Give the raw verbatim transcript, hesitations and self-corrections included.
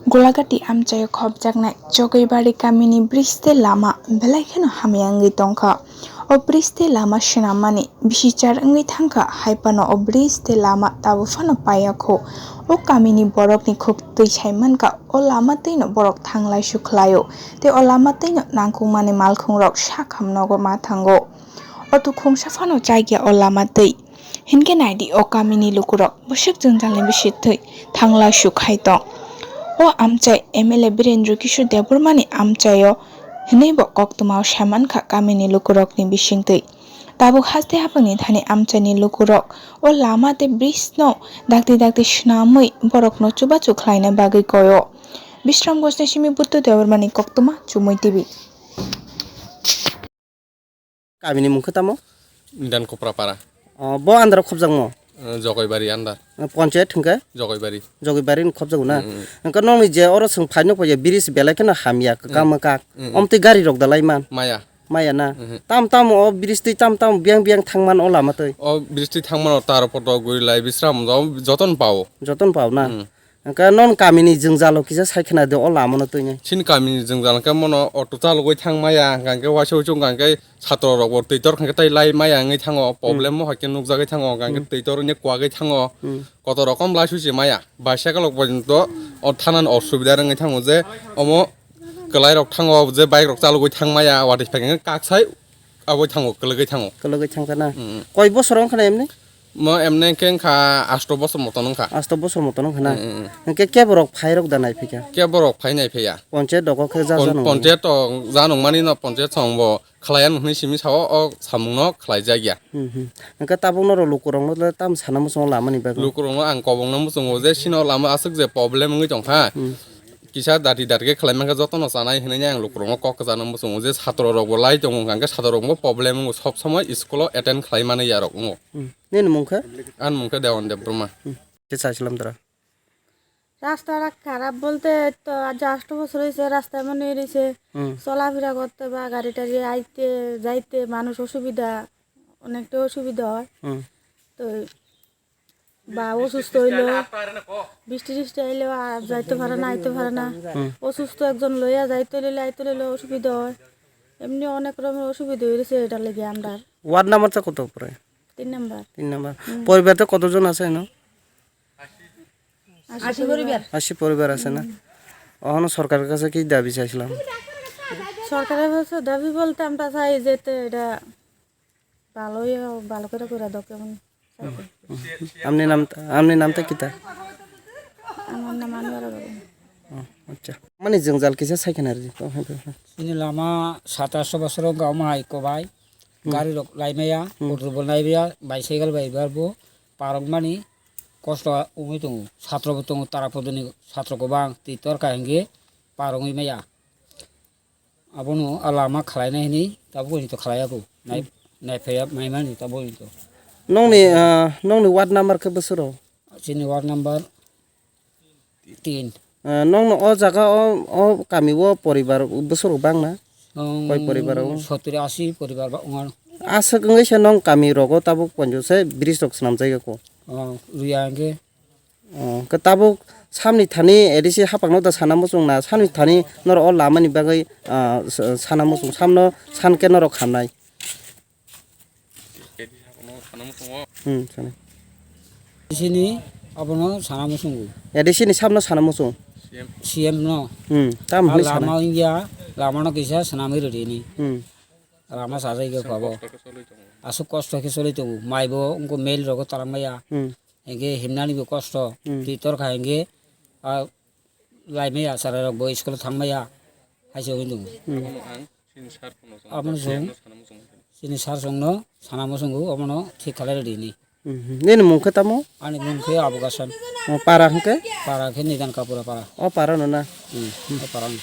Golagati amchaio khopjaknai Chogoibari kamini bridge tei lama belai kheno hamya wngwi tongkha. O bridge tei lama swnammani bisichar wngwi thangkha, hai phano o bridge tei lama tabuk phano paiya kho. O kamini borokni khuk twi sai mankha, o lama twino borok thanglai sukhlaio, tei o lama twino nangkukmani malkhungrok sakham nogo ma thango. O tukhungsa phano chaiya o lama twi. Hinkhe naidi o kamini lukurok bwswk jwngjalni bisingtwi thanglai suk hai tong. O amchai M L A Birendra Kishore Debbarmani amchaio hwnwibo koktwmao sai mankha kamini lukurokni bisingtwi. Tabuk haste haphangni thani amchaini lukurok o lama tei bridge no dakti dakti swnamwi borokno chubachu khlaina bagwi koio. Bisramganj ni simi Buddha Debbarmani koktwma Chumui T V. Kamini mung khe tamo? Nidan Kopra para. O, bo andar khobjakmo? Eh, Jogoibari andar. Eh, ponchayat hwnkhe? Jogoibari. Jogoibari ni khobjago na? Mm, mm. Hwnkhe nokni je oro chwng phaino paiya bridge belai kheno hamya, kwkang Mm. mwkak. Mm, mm. Omtwi gari rok dalai man? Maya. Maya na? Mhm. Tam tam o bridge twi tam tam biyang biyang thangman o lama twi? O bridge twi thangmano tar poto guri lai bisram jo-, joton pao. Joton pao na? Mm. Hwnkhe non kamini jwngjalo kisa sai khna de o lama no twi nai. Chini kamini jwngjal hwnkhe mono auto chalogwi thang maya, hwnkhe waisa uisu hwnkhe satro rok bo twi tor hwnkhe tai lai maya wngwi thango, problem mo hai khe nukjagwi thango, hwnkhe Hmm. twi tor wngya kwagwi thango. Hmm. Kotor rokom lai susi maya, bicycle rok porjonto o thanani osubida wngwi thango je omo kwlai rok thango je bike rok chalogwi thang maya, watwi phai hwnkhe kak sai aboi thango, kwlwgwi thango. Kwlwgwi thangkha na? Hmm. Koi bosor wngkha na emni? Mo emne khe wngkha asto bosor moton wngkha. Asto bosor moton wngkha na? Mm, mm, mm. Hwnkhe kebo rok phai rok da nai phikha? Kebo rok phai nai phiya. Ponchayat dogo khe ja Pon-, ja nung. Ponchayat to ja nung mani no ponchayat song bo khlai ya nung hwnwi simi sao, o samung no khlai jak ya. Hmm, hmm. Hwnkhe tabuk norok lukurok no le tam sana muchungo lama ni bagwi? Lukurok no ang kobong no muchungo je sino lama aswk je problem wngwi tongkha. Hmm. Kisa dati dati khe khlai mankha joto no chanai hwnwi ang lukurok no kok kwchang no muchungo je satro rok bo lai tongo hwnkha hwnkhe satro rok bo problem wngo sob somoi school o attend khlai mani ya rok wngo. Hmm. Nini mung khe? Ani mung khe Dewan Debbarma. Hmm. Kisa aslam dara. রাস্তাটা খারাপ বলতে তো আজ আষ্ট বছর হয়েছে, রাস্তা এমন হয়ে রয়েছে, হুম। চলাফেরা করতে বা গাড়ি টাড়ি আইতে যাইতে মানুষ অসুবিধা, অনেকটা অসুবিধা হয়। হুম। তো বা অসুস্থ হইলো, বৃষ্টি টিষ্টি আইলেও আর যাইতে পারে না, আইতে পারে না। হুম। অসুস্থ একজন লইয়া যাইতে হইলে আইতে হইলে অসুবিধা হয়, এমনি অনেক রকমের অসুবিধা হয়ে রয়েছে, এটা লেগে আমরা। ওয়ার্ড নাম্বারটা কত পড়ে? তিন নাম্বার। তিন নাম্বার। হুম। পরিবারতে কতজন আছে এনো? আশি পরিবার। আশি পরিবার আছে না? অহনো সরকারের কাছে কি দাবি চাইছিলাম? সরকারের কাছে দাবি বলতে আমরা চাই যাতে এটা ভালোই, ভালো করে করে দাও কেমন। আপনি নাম, আপনি নামটা কিতা? আমার নাম আনোয়ারা বেগম। ও, আচ্ছা। মানে জঞ্জাল কিসে সাইকেন আর কি? Chini lama sat asto bosor wngkha omo hai kobai. Hmm. Gari rok laimaya, hmm, auto bo laimaya, bicycle bai bar bo parokmani kosto wngwi tongo. Satro bo tongo, tara podoni satro kwbang twi torkha hwnkhe parongwi maya. Abono a lama khlainai hwnwi tabukni to khlaiya kho. Nai-, hmm, naiphaiya maimani tabukni to. Nokni, ah, nokni ward number khe bwswk rw? Chini ward number tin. Ah, nokno o jaga o, o kami o poribar bwswk rok bang na? Koi poribar o? Soturi ashi poribar ba wngo. Aswk wngwi se nong kami rogo tabuk ponjo se bridge rok swnamjak ya kho. Oh, rwya hwnkhe. Oh, khe tabuk samni thani A D C hapang no da sana muchung na, samni thani norok o lama ni bagwi, ah, s-, sana muchung, samno san khe norok hamnai. Hmm, sana. A D C ni abono sana muchungo. A D C ni samno sana muchung. C M no. Hmm, tam hwnwi sana. Lama wngya, lama no kisa swnamwi rwdi ni. Hmm. Lama sajai khe khabo. Aswk kosto khe choli tongo. Mai bo wngkha mail rogo tarang maya. Hmm. Hingke himnani bo kosto. Hmm. Twi torkha hingke, ah, laimaya chwrairok bo school thangmaya. Hai se wngwi tongo. Hmm. Abono chwng, chini sir chwngno sana muchungo, omono thik khlai rwdi hinwi. Hmm. Nini mung khe tamo? Ani mung khe Abu Gasan. O, para hwnkhe? Para khe Nidan Kapura para. O, para no na? Hmm, o para no.